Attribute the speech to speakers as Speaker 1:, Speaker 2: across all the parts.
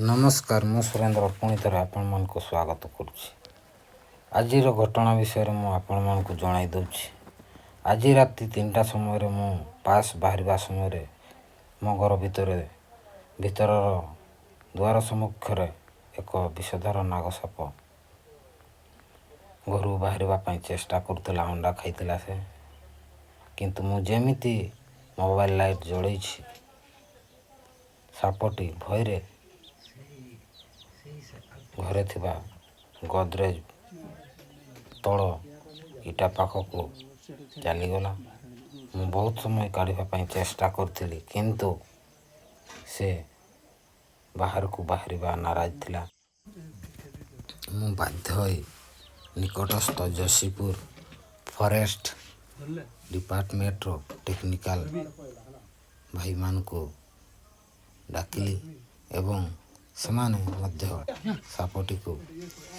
Speaker 1: ନମସ୍କାର, ମୁଁ ସୁରେନ୍ଦ୍ର ପୁଣି ଥରେ ଆପଣମାନଙ୍କୁ ସ୍ୱାଗତ କରୁଛି। ଆଜିର ଘଟଣା ବିଷୟରେ ମୁଁ ଆପଣମାନଙ୍କୁ ଜଣାଇ ଦେଉଛି। ଆଜି ରାତି 3ଟା ସମୟରେ ମୁଁ ପାସ୍ ବାହାରିବା ସମୟରେ ମୋ ଘର ଭିତରର ଦ୍ୱାର ସମ୍ମୁଖରେ ଏକ ବିଷଧର ନାଗ ସାପ ଘରୁ ବାହାରିବା ପାଇଁ ଚେଷ୍ଟା କରୁଥିଲା। ଅଣ୍ଡା ଖାଇଥିଲା ସେ। କିନ୍ତୁ ମୁଁ ଯେମିତି ମୋବାଇଲ ଲାଇଟ୍ ଜଳେଇଛି, ସାପଟି ଭୟରେ ଘରେ ଥିବା ଗୋଦରେଜ ତଳ ଇଟା ପାଖକୁ ଚାଲିଗଲା। ମୁଁ ବହୁତ ସମୟ କାଢ଼ିବା ପାଇଁ ଚେଷ୍ଟା କରିଥିଲି, କିନ୍ତୁ ସେ ବାହାରକୁ ବାହାରିବା ନାରାଜ ଥିଲା। ମୁଁ ବାଧ୍ୟ ହୋଇ ନିକଟସ୍ଥ ଯଶୀପୁର ଫରେଷ୍ଟ ଡିପାର୍ଟମେଣ୍ଟର ଟେକ୍ନିକାଲ ଭାଇମାନଙ୍କୁ ଡାକିଲି ଏବଂ ସେମାନେ ମଧ୍ୟ ସାପଟିକୁ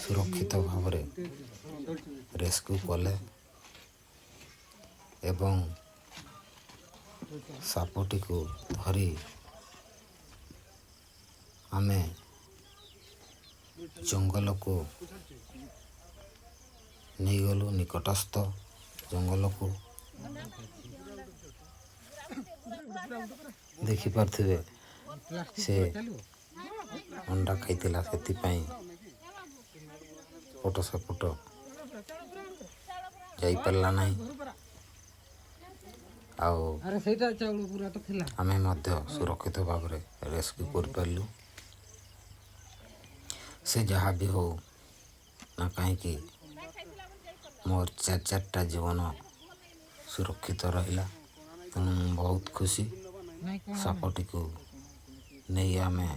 Speaker 1: ସୁରକ୍ଷିତ ଭାବରେ ରେସ୍କ୍ୟୁ କଲେ ଏବଂ ସାପଟିକୁ ଧରି ଆମେ ଜଙ୍ଗଲକୁ ନେଇଗଲୁ, ନିକଟସ୍ଥ ଜଙ୍ଗଲକୁ। ଦେଖିପାରୁଥିବେ, ସେ ଅଣ୍ଡା ଖାଇଥିଲା, ସେଥିପାଇଁ ଏପଟ ସେପଟ ଯାଇପାରିଲା ନାହିଁ। ଆଉ
Speaker 2: ଆରେ, ସେଇଟା ଚାଉଳ ପୁରା ତ ଥିଲା।
Speaker 1: ଆମେ ମଧ୍ୟ ସୁରକ୍ଷିତ ଭାବରେ ରେସ୍କ୍ୟୁ କରିପାରିଲୁ। ସେ ଯାହା ବି ହଉ ନା କାହିଁକି, ମୋର ଚାରି ଚାରିଟା ଜୀବନ ସୁରକ୍ଷିତ ରହିଲା, ତେଣୁ ମୁଁ ବହୁତ ଖୁସି।
Speaker 2: ନାଇଁ, କଣ?
Speaker 1: ସାପଟିକୁ ନେଇ ଆମେ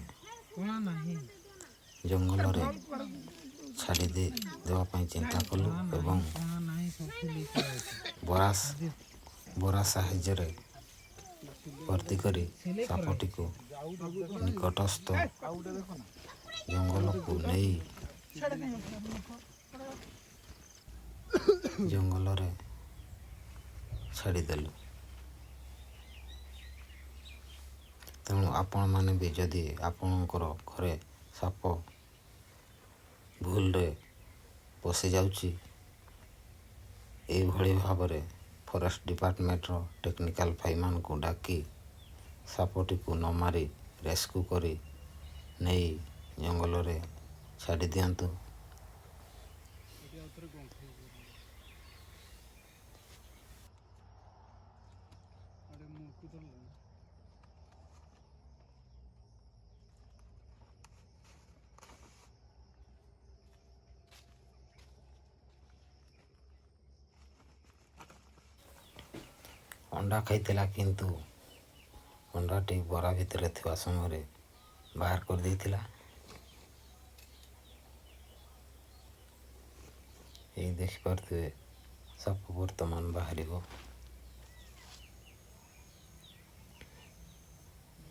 Speaker 2: କଣ ନାହିଁ?
Speaker 1: ଜଙ୍ଗଲରେ ଛାଡ଼ି ଦେବା ପାଇଁ ଚିନ୍ତା କଲୁ ଏବଂ
Speaker 2: କଣ ନାହିଁ? ସବୁ ସିଲେଇ କରାଯାଇଛି।
Speaker 1: ବରା ସାହାଯ୍ୟରେ ଭର୍ତ୍ତି କରି ସାପଟିକୁ ନିକଟସ୍ଥ ଜଙ୍ଗଲକୁ ନେଇ ଜଙ୍ଗଲରେ ଛାଡ଼ିଦେଲୁ। ତେଣୁ ଆପଣମାନେ ବି ଯଦି ଆପଣଙ୍କର ଘରେ ସାପ ଭୁଲରେ ପଶିଯାଉଛି, ଏଇଭଳି ଭାବରେ ଫରେଷ୍ଟ ଡିପାର୍ଟମେଣ୍ଟର ଟେକ୍ନିକାଲ ଭାଇମାନଙ୍କୁ ଡାକି ସାପଟିକୁ ନ ମାରି ରେସ୍କ୍ୟୁ କରି ନେଇ ଜଙ୍ଗଲରେ ଛାଡ଼ି ଦିଅନ୍ତୁ।
Speaker 3: ଏଠି ଆଉ ଥରେ ଗନ୍ଥେଇ ପଡ଼ିବ। ଆଡ଼େ ମୁଣ୍ଡକୁ ଧରିଲାଣି।
Speaker 1: ଅଣ୍ଡା ଖାଇଥିଲା, କିନ୍ତୁ ଅଣ୍ଡାଟି ବରା ଭିତରେ ଥିବା ସମୟରେ ବାହାର କରିଦେଇଥିଲା। ଏଇ ଦେଖିପାରୁଥିବେ, ସାପ ବର୍ତ୍ତମାନ ବାହାରିବ।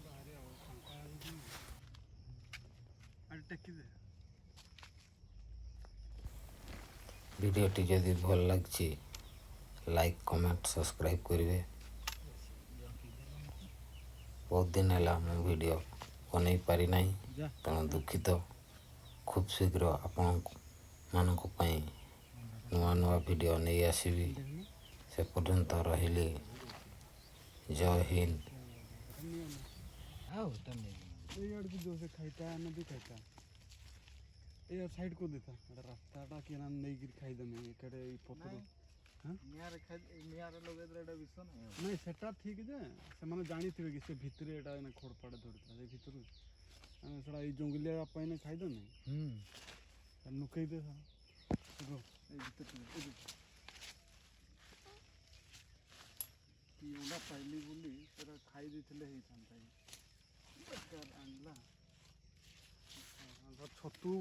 Speaker 3: ବାହାରି ଆଉ ଫାଙ୍କା ହେଇଛି। ଆଡ଼େ ଟେକି ଦେ।
Speaker 1: ଭିଡ଼ିଓଟି ଯଦି ଭଲ ଲାଗିଛି, ଲାଇକ୍, କମେଣ୍ଟ, ସବସ୍କ୍ରାଇବ୍ କରିବେ। ବହୁତ ଦିନ ହେଲା ମୁଁ ଭିଡ଼ିଓ ବନେଇ ପାରିନାହିଁ,
Speaker 3: ଯା।
Speaker 1: ତେଣୁ ଦୁଃଖିତ। ଖୁବ୍ ଶୀଘ୍ର ଆପଣମାନଙ୍କ ପାଇଁ ନୂଆ ନୂଆ ଭିଡ଼ିଓ ନେଇ ଆସିବି। ସେ ପର୍ଯ୍ୟନ୍ତ ରହିଲି। ଜୟ ହିନ୍ଦ।
Speaker 2: ଆଉ ଏଟା ନେବି।
Speaker 3: ଏଇ ଆଡ଼କୁ ଯୋଉ ସେ ଖାଇଟା ନଦୀ ଖାଇଟା ଏଇ ସାଇଡ୍ କରିଦେଇଥା। ଏଟା ରାସ୍ତାଟା କିଏ ନା ନେଇକିରି ଖାଇଦେମି ଏକାଡ଼େ ଏଇ ପଥର।
Speaker 4: ନିଆଁରେ ଖାଇ, ନିଆଁରେ ଲଗେଇଦେଲେ ଏଇଟା ବିଷ ନାହିଁ।
Speaker 3: ନାଇଁ, ସେଟା ଠିକ୍ ଯେ ସେମାନେ ଜାଣିଥିବେ କି ସେ ଭିତରେ ଏଇଟା ଏଇନା ଖୋଡ଼ପାଟେ ଧରିଥିଲା। ସେ ଭିତରୁ ଆମେ ସେଟା ଏଇ ଜଙ୍ଗଲିଆ ପାଇଁ ଖାଇଦେମି। ନୁକେଇ ଦେ।
Speaker 4: ଏଇ ଭିତରେ ଟିକେ,
Speaker 3: କି ଅଣ୍ଡା ପାଇଲି ବୋଲି ସେଟା ଖାଇ ଦେଇଥିଲେ ହେଇଥାନ୍ତା। ବେକାର ଆଣିଲା ଛତୁ।